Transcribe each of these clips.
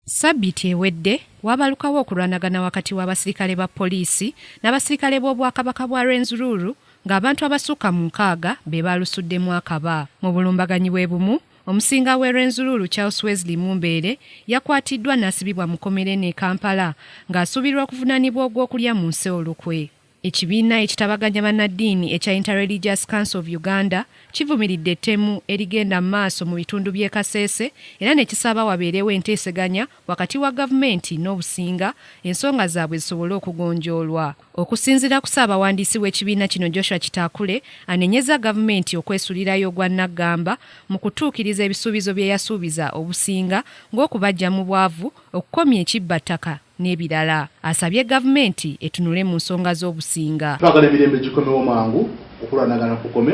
Ssabbiiti ewedde waabalukawo okulwanagana wakati w'abasirikale ba poliisi n'abasirikale b'Obwakabaka bwa Rwenzururu ng'abantu abasukka mu nkaaga be baalusuddemu akaba. Mu bulumbaganyi bwe bumu, Omusinga w'e Rwenzururu Charles Wesley Mumbeere yakwatiddwa n'asibibwa mu kkomera eno e Kampala ng'asuubirwa okuvunaanibwa ogw'okulya mu nsi olukwe. Ekibiina ekitabaganya bannaddiini ekya Inter-Religious Council of Uganda kivumiridde ettemu erigenda mu maaso mu bitundu by'e Kasese era ne kisaba wabeerewo enteeseganya wakati wa gavumenti n'Obusinga ensonga zaabwe zisobole okugonjoolwa. Okusinziira ku Ssaabawandiisi w'ekibiina kino Joshua Kitakule anenyezza gavumenti okwesulirayo ogwa nnaggamba mu kutuukiriza ebisuubizo bye yasuubiza Obusinga ng'okubaggya mu bwavu, okukomya ekibbattaka n'ebirala. Asabye gavumenti etunule mu nsonga z'Obusinga. Twagala emirembe gikomewo mangu, okulwanagana kukome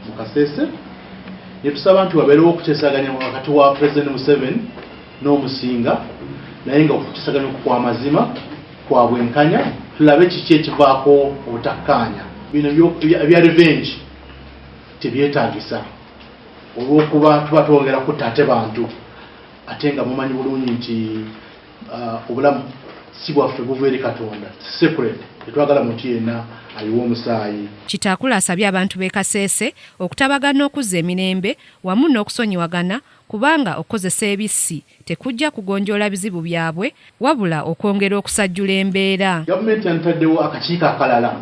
mu Kasese ne tusaba nti wabeerewo okuteesaganya wakati wa Pulezidenti Museveni n'Omusinga naye nga okuteesaganya okwo kwa mazima, kwa bwenkanya, tulabe kiki ekivaako obutakkaanya. Bino ebya revenge tebyetaagisa olw'okuba tuba twongera kutta ate bantu ate nga mumanyi bulungi nti obulamu si bwaffe buva eri Katonda, sacred, tetwagala muntu yenna ayiwe omusaayi. Kitakula asabye abantu b'e Kasese okutabagana okuzza emirembe wamu n'okusonyiwagana kubanga okukozesa ebissi tekujja kugonjoola bizibu byabwe wabula okwongera okusajjula embeera. Gavumenti yanditaddewo akakiiko akalala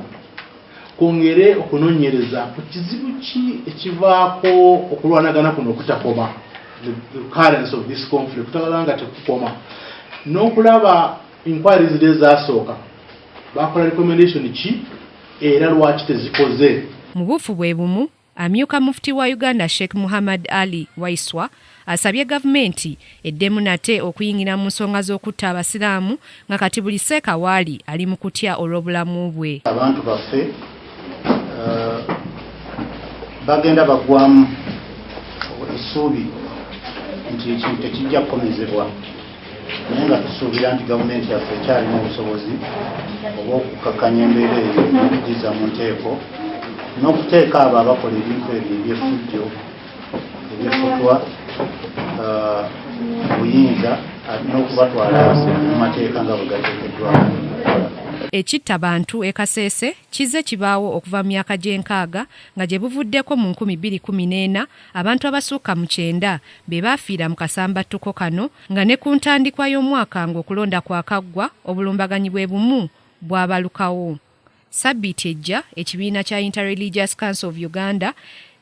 kwongere okunonyereza ku kizibu ki ekivaako okulwanagana kuno okutakoma, the recurrence of this conflict, kutagala nga tekukoma, n'okulaba inquiries ziri ezasooka bakola recommendation ki era lwaki tezikoze. Mu buufu bwe bumu, amyuka Mufti wa Uganda Sheikh Muhammad Ali Waiswa asabye gavumenti eddemu nate okuyingira mu nsonga z'okutta Abasiraamu nga kati buli seeka waali ali mu kutya olw'obulamu bwe. Abantu baffe bagenda baggwamu essuubi nti ekintu tekijja kukomezebwa, naye nga tusuubira nti gavumenti yaffe ekyalina obusobozi obw'okukkakkanya embeera eyo n'okugizza mu nteeko n'okuteeka abo abakola ebintu ebyo eby'effujjo eby'effutwa buyinza n'okubatwala mu mateeka nga bwe gateekeddwa okukola. Ekitta bantu e Kasese kizze kibaawo okuva mu myaka gy'enkaaga nga gye buvuddeko mu 2014 abantu abasukka mu kyenda be baafiira mu kasambattuko kano nga ne ku ntandikwa y'omwaka ng'okulonda kwakaggwa obulumbaganyi bwe bumu bwabalukawo. Ssabbiiti ejja ekibiina kya Inter-Religious Council of Uganda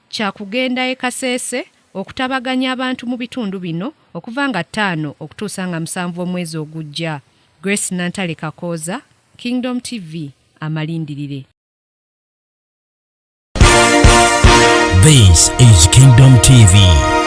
kyakugenda e Kasese okutabaganya abantu mu bitundu bino okuva nga ttaano okutuusa nga musanvu omwezi ogujja. Grace Nantale Kakooza, Kingdom TV, Amalindirire. This is Kingdom TV.